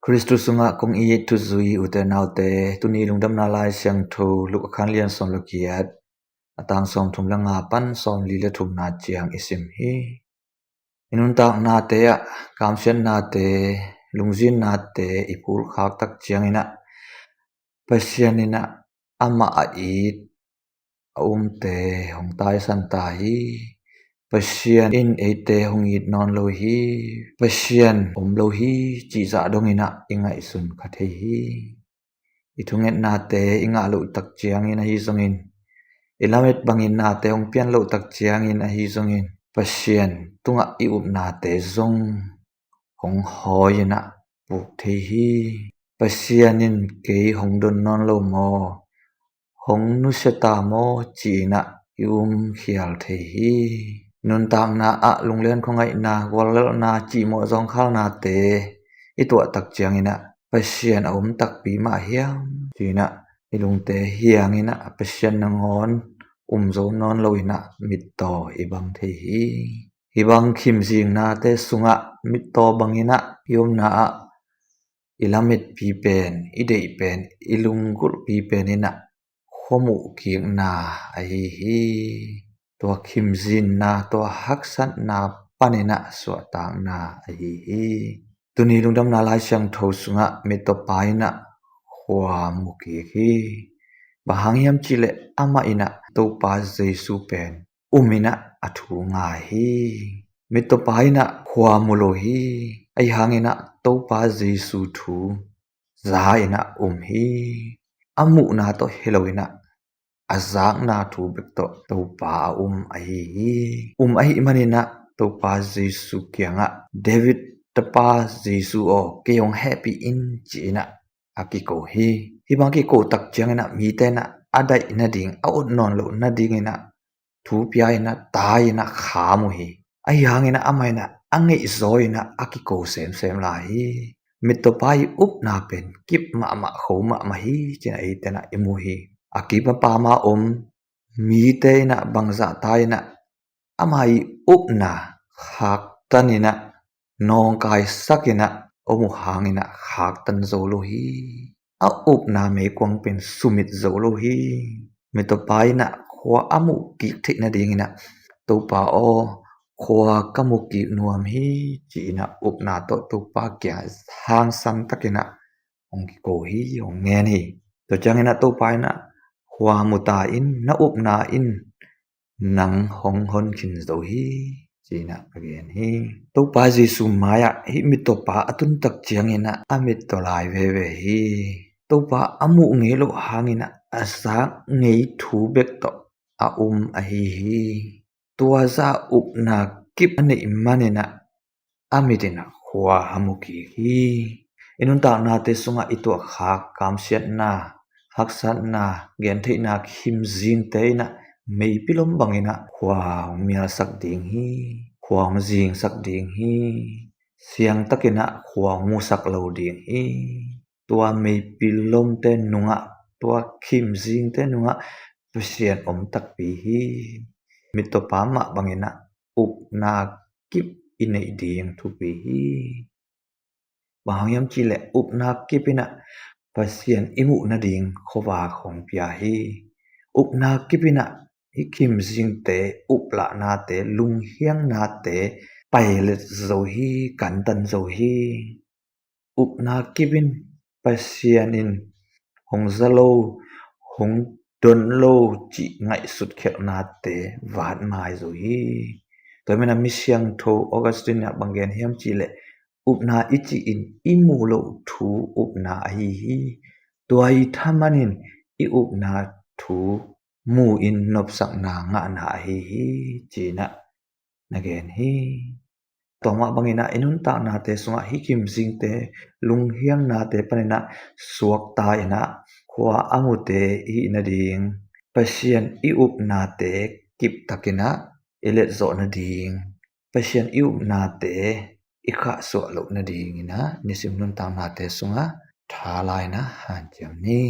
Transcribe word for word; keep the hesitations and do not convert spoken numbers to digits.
Khristu sungah kong it thuzui ute naute, tuni lungdamna Lai Siangtho Luka khan lian sawm le giat, a tang sawm thum le nga pan sawm li le thumna ciang i sim hi. I nuntaknate ah kamsiatnate, lungzinnate i phulkhak tak ciangin ah Pasian in ah amah a it a umte hong taisan ta hi. Pasian in eite hong it nawn lo hi. Pasian om lo hi cih zah dongin ah i ngaihsun kha thei hi. I thungetnate i ngah loh tak ciangin ahi zongin, i lamet bangin nate hong pian loh tak ciangin ahi zongin, Pasian tungah i upnate zong hong hawi in ah puk thei hi. Pasian in kei hong don nawn lo maw? Hong nusia ta maw? Ci-in ah i um khial thei hi. Nuntakna ah lunglian khuangaihna, guallelhna, cihmawh zawngkhalnate i tuah tak ciangin ah Pasian a um takpi mah hiam? Ci-in ah i lungte hiangin ah Pasian nangawn um zo nawn lo in ah mittaw i bang thei hi. Hih bang khimzingnate sungah mittaw bangin ah i omna ah i lametpi pen, i deih pen, i lunggulhpi pen in ah khuamuh kikna ahi hi. Tua khimzinna, tua haksatna panin ah suahtakna ahi hi. Tuni lungdamna Lai Siangtho sungah mittawpa in ah khua mu kik hi. Bang hang hiam cihleh amah in ah Topa Jesu pen um in ah a thu ngai hi. Mittawpa in ah khua mu lo hi. Ahi hangin ah Topa Jesu thu za in ah um hi. A muhna tawh hi lo in ah a zakna thu bek tawh Topa a um ahi hi. Um ahih manin ah Topa Jesu kiangah, David tapa Jesu aw, kei hong hehpih in, ci-in ah a kiko hi. Hih bang kiko tak ciangin ah mite in ah a daih nading, a ot nawn loh nadingin ah thu pia in ah, tai in ah kham uh hi. Ahi hangin ah amah in ah a ngeih zaw in ah a kiko semsem lai hi. Mittawpa i upna pen kip mahmah, kho mahmah hi, ci-in ah eite in ah i mu hi. A kip a pam a om mite in ah bangzah tai in ah ama i upna khaktan in ah, nawngkaisak in ah om uh hangin ah khaktan zo lo hi. A upna meikuang pen sumit zo lo hi. Mittawpa in ah khua a muh kik theih nadingin ah, Topa aw, khua ka mu kik nuam hi, ci-in ah upna tawh Topa kiang hangsan takin ah hong kiko hi, hong ngen hi. Tua ciangin ah Topa in ah, khua mu ta in, na upna in nang hong hon khin zo hi, ci-in ah a gen hi. Topa Jesu mai-ah hih mittawpa a tun tak ciangin ah a mittaw lai veve hi. Topa a muh ngei loh hangin ah a zak ngei thu bek tawh a um ahi hi. Tua zah upna kip a neih manin ah a mit in ah khua a mu kik hi. I nuntaknate sungah i tuahkhak kamsiatna, haksatna, gentheihna khimzingte in ah meipil om bangin ah khua hong mialsak ding hi. Khua hong zingsak ding hi. Siangtakin ah khua hong musak lo ding hi. Tua meipil omte nungah, tua khimzingte nungah Pasian om takpi hi. Mittawpa mah bangin ah upna kip i neih ding thupi hi. Bang hang hiam cihleh upna kip in ah Pasian i muh nading khuavak hong pia hi. Upna kip in ah hih khimzingte, uplahnate, lunghiangnate pailet zo hi, kantan zo hi. Upna kip in Pasian in hong za lo, hong don lo cih ngaihsut khialhnate vatmai zo hi. Tua manin ah mi siangtho Augustine in ah bang gen hiam cihleh, upna i cih in i muh loh thu upna ahi hi. Tua i thaman in i upna thu mu in nopsakna ngahna ahi hi, ci-in ah na gen hi. Tua mah bangin ah i nuntaknate sungah hih khimzingte, lunghiangnate panin ah suakta in ah khua a mute i hih nading, Pasian i upnate kiptakin ah i letzawh nading, Pasian i upnate i khahsuah loh nadingin ah nisim nuntaknate sungah tha la-in ah hanciam ni.